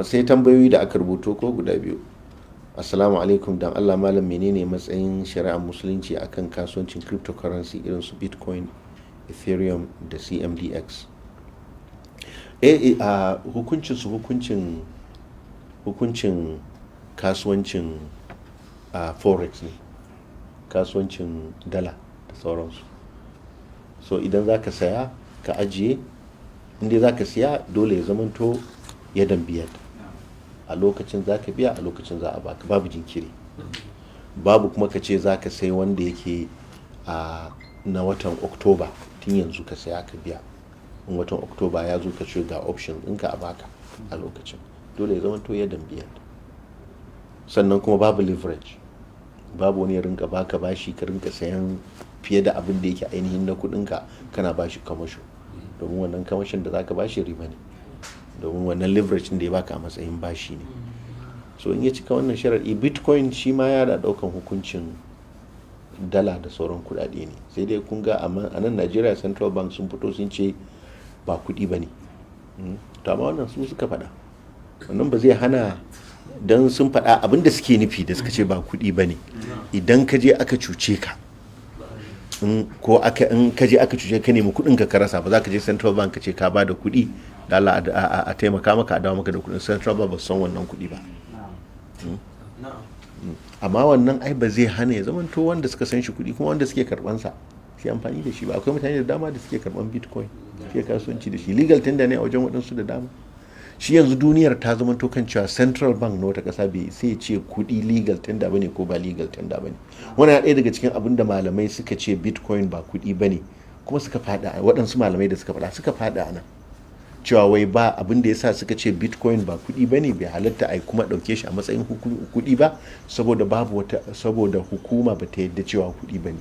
Sai tambayoyi da aka rubuto ko guda biyu. Assalamu alaikum, dan Allah malam, menene matsayin shari'ar Musulunci akan kasuwancin cryptocurrency irin su Bitcoin, Ethereum da CMDX? A hukuncin su hukuncin kasuwancin a forex ne, kasuwancin dala da sauransu. So idan za ka saya ka ajiye, inda za ka siya dole ya zamanto yadan biyad, a lokacin za ka biya, a lokacin za a baka, babu jinkiri, babu kuma ka ce za ka sai wanda yake a na watan Oktoba tun yanzu ka saya ka biya in watan Oktoba ya zo, ka ce ga option ɗinka a baka a lokacin. Dole ya zamanto yadan biyad. Sannan kuma babu leverage, babu wani ya rinka baka bashi ka rinka sayan fiye da abin da yake ainihin na kudinka, kana bashi kamasho, domin wannan kamashin da zaka bashi riba ne, domin wannan leverage da ya baka a matsayin bashi ne. So in ya cika wannan sharaɗi, Bitcoin shi ma yana ɗaukan hukuncin dala da sauran kuɗaɗe ne. Sai dai kun ga a nan Najeriya Central Bank sun fito sun ce ba kuɗi ba ne. To amma wannan su suka faɗa, wannan ba zai hana don sun faɗa abin da suke nufi da suka ce ba kuɗi ba ne. Idan ka je aka cuce ka, ko aka in ka je aka cuce ka, nemi kuɗin ka rasa, ba za ka je Central Bank ka ce ka ba da kuɗi da Allah a taimaka maka a dawo maka da kuɗin. Central Bank ba su san wannan kuɗi ba. Amma wannan ai ba zai hana ya zamanto wanda suka san shi kuɗi kuma wanda suke karɓan sa shi amfani da shi ba. Akwai mutane da dama da suke karɓan Bitcoin, suke kasuwanci da shi, legal tender ne a wajen waɗansu da dama. Shi yanzu duniyar ta zama to kan cewa central bank na wata ƙasa bai sai ce kuɗi legal tender bane ko ba legal tender bane. Wannan ɗaya daga cikin abin da malamai suka ce Bitcoin ba kuɗi bane, kuma suka faɗa, waɗansu malamai da suka faɗa suka faɗa a nan cewa wai ba abin da yasa suka ce Bitcoin ba kuɗi bane, bai halatta ai kuma ɗauke shi a matsayin kuɗi ba, saboda babu wata, saboda hukuma ba ta yadda cewa kuɗi bane.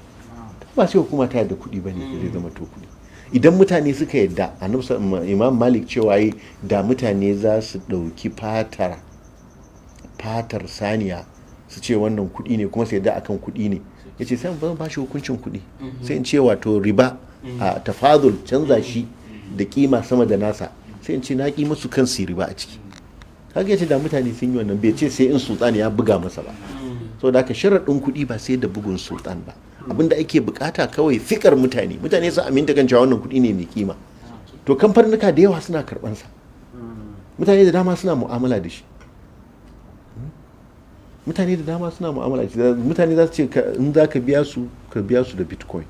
Ba sai hukuma ta yadda kuɗi bane zai zama to kuɗi. Idan mutane suka yadda, annabi, Imam Malik cewa yi da mutane za su ɗauki fatar saniya su ce wannan kuɗi ne, kuma su yadda akan kuɗi ne, ya ce sai ban ba shi hukuncin kuɗi, sai in ce wato riba a tafadul, canza shi da kima sama da nasa, sai in ce na ƙi musu kan su riba a ciki. Kaga yace da mutane sun yi wannan, bai ce sai in sultan ya buga masa ba. Saboda haka sharaɗin kuɗi ba sai da bugun sultan ba. Abinda ake bukata kawai fikar mutane, mutane su aminta kan cewa wannan kuɗi ne mai kima. To kamfanuka da yawa suna karɓan sa, mutane da dama suna mu'amala da shi, mutane da dama suna mu'amala da shi. Mutane za su ce in za ka biya su, ka biya su da Bitcoin.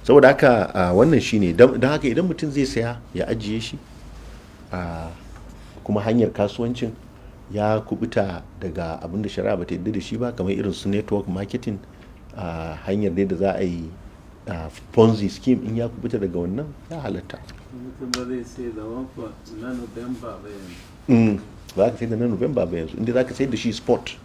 Saboda haka wannan shine. Don haka idan mutum zai saya ya ajiye shi, kuma hanyar kasuwancin ya kubuta daga abin da shari'a bata yarda da shi ba, kamar irin su network marketing, a hanyar dai da za a yi Ponzi scheme, in ya kubuta daga wannan ya halatta. Mutum ba zai sai da wanfa na November ba yanzu? Ba za ka sai da na November ba yanzu, inda za ka sai da shi spot.